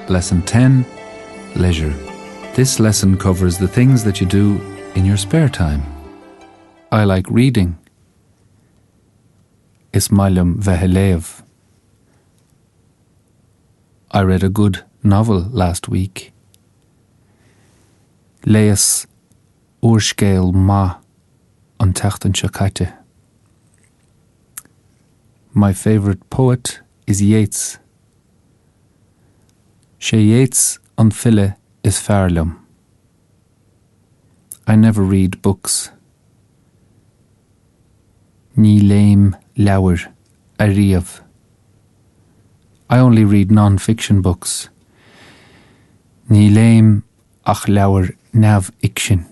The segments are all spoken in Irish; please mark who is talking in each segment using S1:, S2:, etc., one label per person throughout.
S1: Lesson 10 Leisure. This lesson covers the things that you do in your spare time. I like reading. Is maith liom bheith ag léamh. I read a good novel last week. Léas úrscéal maith an tseachtain seo caite. My favourite poet is Yeats. Sé Yeats an file is fearr liom. I never read books. Ní léim leabhair ariamh. I only read non-fiction books. Ní léim ach leabhair neamhfhicsin.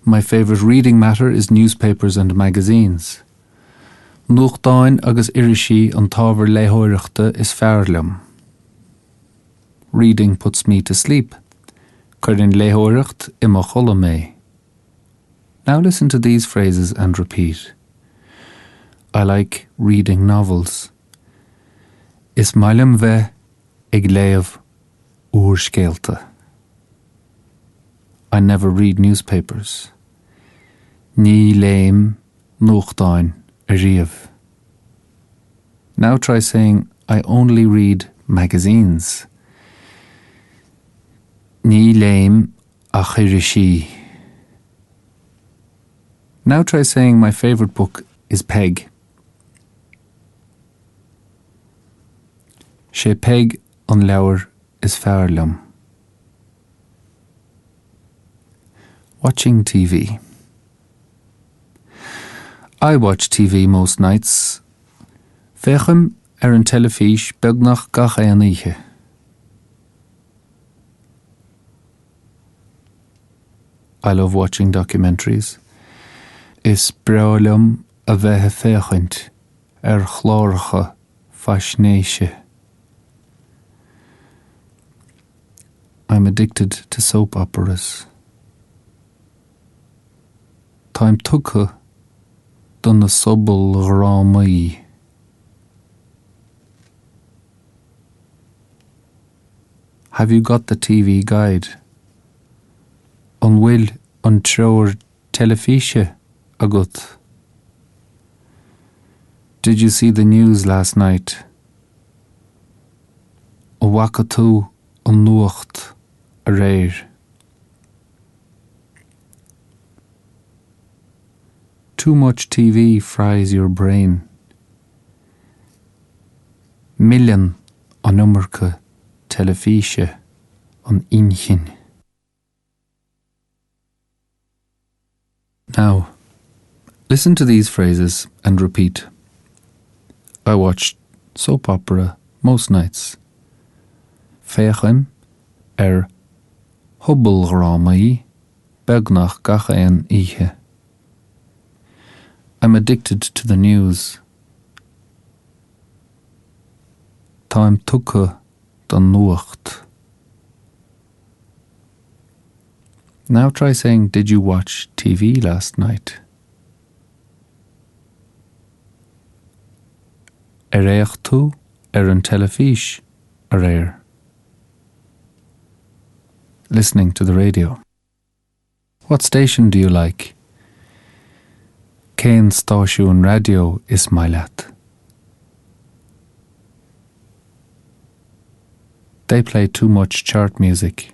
S1: My favourite reading matter is newspapers and magazines. Nuachtáin agus irisí an t-ábhar léitheoireachta is fearr liom. Reading puts me to sleep. Cuireann léitheoireacht i mo chodladh mé. Now listen to these phrases and repeat. I like reading novels. Is maith liom bheith ag léamh úrscéalta. I never read newspapers. Ní léim nuachtáin ariamh. Now try saying I only read magazines. Ní léim ach irisí. Now try saying my favourite book is Peig. Sé Peig an leabhar is fearr liom. Watching TV. I watch TV most nights. Féachaim ar an teilifís beagnach gach aon oíche. I love watching documentaries. Is breá liom a bheith ag féachaint ar chláracha faisnéise. I'm addicted to soap operas. Táim tugtha do na sobaldhrámaí. Have you got the TV guide? An bhfuil an treoir teilifíse agat? Did you see the news last night? An bhfaca tú an nuacht aréir? Too much TV fries your brain. Milleann an iomarca teilifíse an inchinn. Now, listen to these phrases and repeat. I watch soap opera most nights. Féachaim ar shobaldhrámaí beagnach gach aon oíche. I'm addicted to the news. Táim tugtha don nuacht. Now try saying did you watch TV last night? Ar fhéach tú ar an teilifís aréir? Listening to the radio. What station do you like? Cén stáisiún raidió is maith leat? They play too much chart music.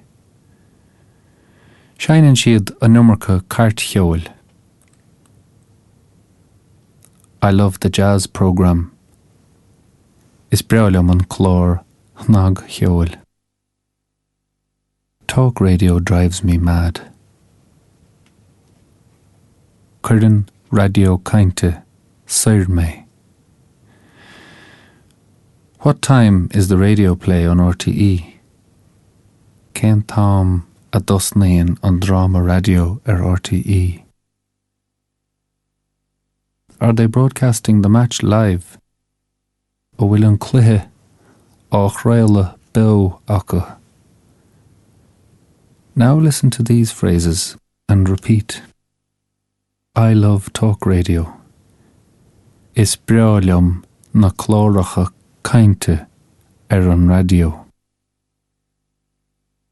S1: Seinneann siad an iomarca cairtcheoil. I love the jazz programme. Is breá liom an clár snagcheoil. Talk radio drives me mad. Cuireann raidió cainte soir mé. What time is the radio play on RTÉ? Cén t-am a dtosnaíonn an dráma raidió ar RTÉ? Are they broadcasting the match live? An bhfuil an cluiche á chraoladh beo acu? Now listen to these phrases and repeat. I love talk radio. Is breá liom na cláracha. cainte ar an raidió?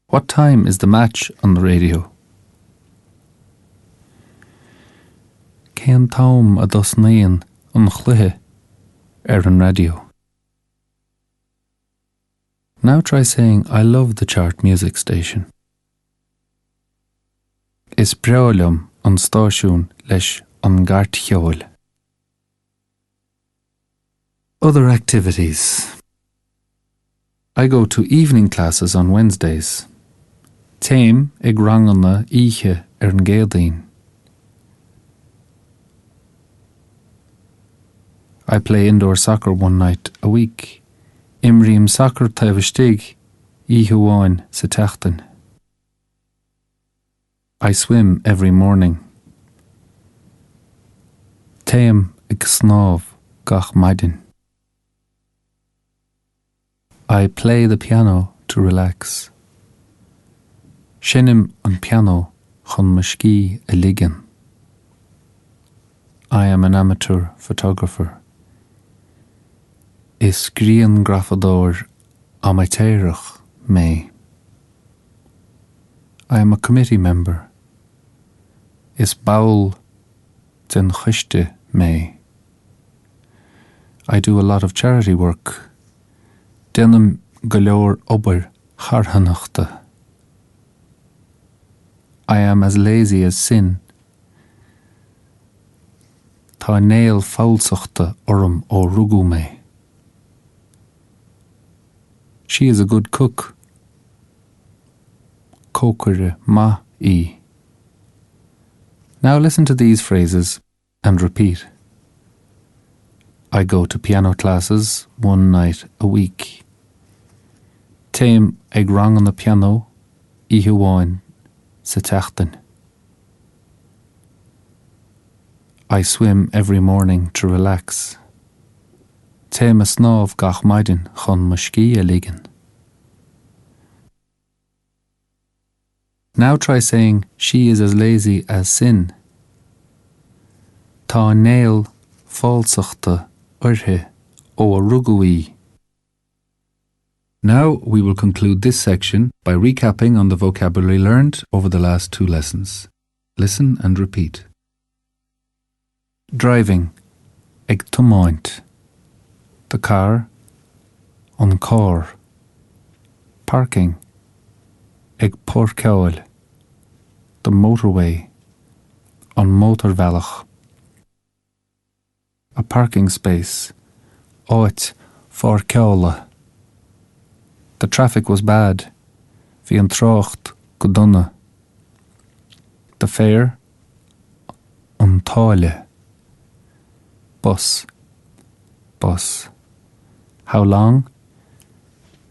S1: What time is the match on the radio? Cén t-am a dtosnaíonn an cluiche ar an raidió? Now try saying I love the chart music station. Is breá liom an stáisiún leis an gcairtcheoil. Other activities. I go to evening classes on Wednesdays. Téim ag ranganna oíche ar an gCéadaoin. I play indoor soccer one night a week. Imrím sacar taobh istigh oíche amháin sa tseachtain. I swim every morning. Téim ag snámh gach maidin. I play the piano to relax. Seinnim an pianó chun mo scíth a ligean. I am an amateur photographer. Is grianghrafadóir amaitéarach mé. I am a committee member. Is ball den choiste mé. I do a lot of charity work. Déanaim go leor obair charthanachta. I am as lazy as sin. Tá néal falsachta orm ó rugadh mé. She is a good cook. Cócaire maith í. Now listen to these phrases and repeat. I go to piano classes one night a week. Téim ag ranganna pianó oíche amháin sa tseachtain. I swim every morning to relax. Téim ag snámh gach maidin chun mo scíth a ligean. Now try saying she is as lazy as sin. Tá néal falsachta uirthi ó a rugadh í. Now we will conclude this section by recapping on the vocabulary learned over the last two lessons. Listen and repeat. Driving, ag tiomáint. The car, an carr. Parking, ag páirceáil. The motorway, an mótarbhealach. A parking space, áit pháirceála. The traffic was bad, bhí an trácht go dona. The fare, an táille. Bus, bus. How long?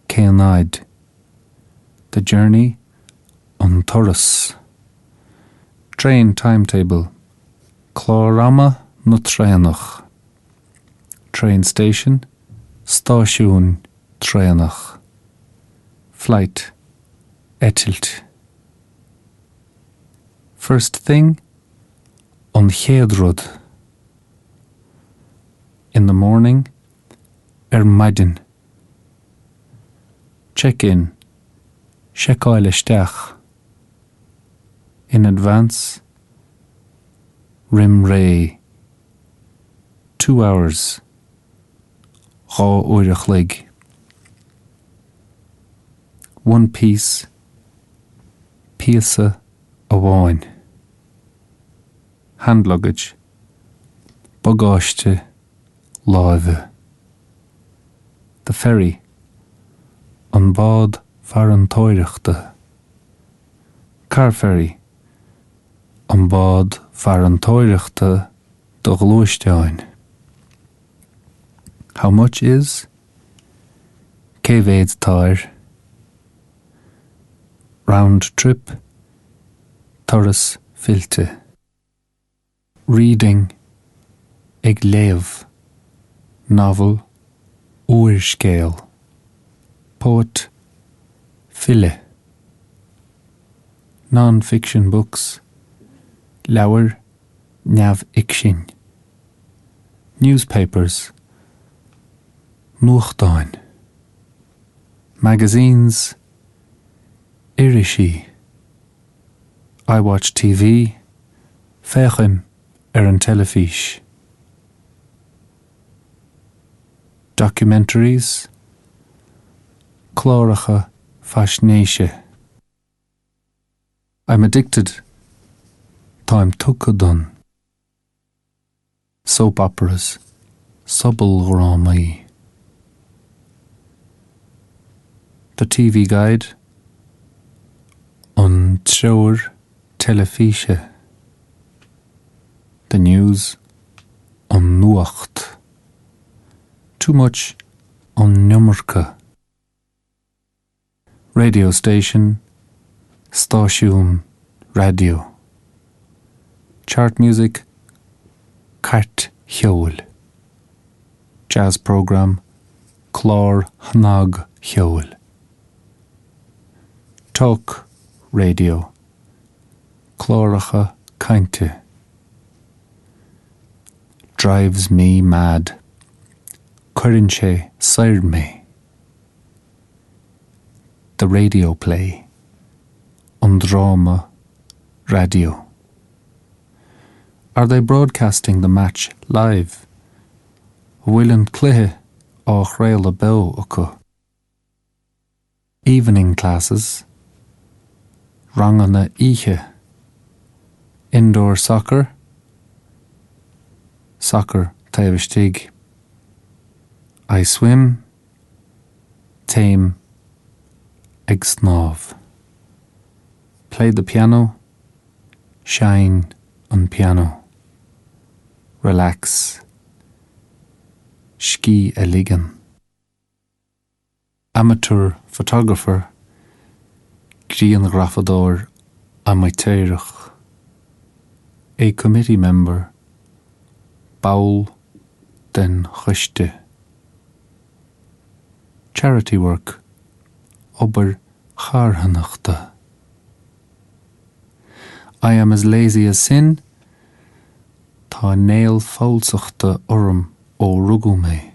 S1: Cén fhad? The journey, an turas. Train timetable, clár ama na traenach. Train station, stáisiún traenach. Flight, eitilt. First thing, an chéad rud. In the morning, ar maidin. Check in, seiceáil isteach. In advance, roimh ré. 2 hours, 2 uair a chloig. One piece, píosa amháin. Hand luggage, bagáiste láimhe. The ferry, an bád farantóireachta. Car ferry, an bád farantóireachta do ghluaisteáin. How much is? Cé mhéad atá air? Round trip, turas fillte. Reading, ag léamh. Novel, úrscéal. Poet, file. Non-fiction books, leabhair neamhfhicsin. Newspapers, Nuachtáin. Magazines, Irisí. I watch TV, Féachaim ar an teilifís. Documentaries, Cláracha faisnéise. I'm addicted, Táim tugtha don. Soap operas, Sobaldrámaí. The TV Guide, An Treoir Teilifíse. The News, An Nuacht. Too much, An iomarca. Radio station, Stáisiún raidió. Chart music, Cairt cheoil. Jazz programme, Clár shnagcheoil. Talk radio, Cláracha cainte. Drives me mad, Cuireann sé soir mé. The radio play, An dráma raidió. Are they broadcasting the match live? An bhfuil an cluiche á chraoladh beo acu? Evening classes, Ranganna oíche. Indoor soccer, Sacar taobh istigh. I swim, Téim ag snámh. Play the piano, Seinn an pianó. Relax, Scíth a ligean. Amateur photographer, Grianghrafadóir amaitéarach. A committee member, Ball den choiste. Charity work, Obair charthanachta. I am as lazy as sin, Tá néal falsachta orm ó rugadh mé.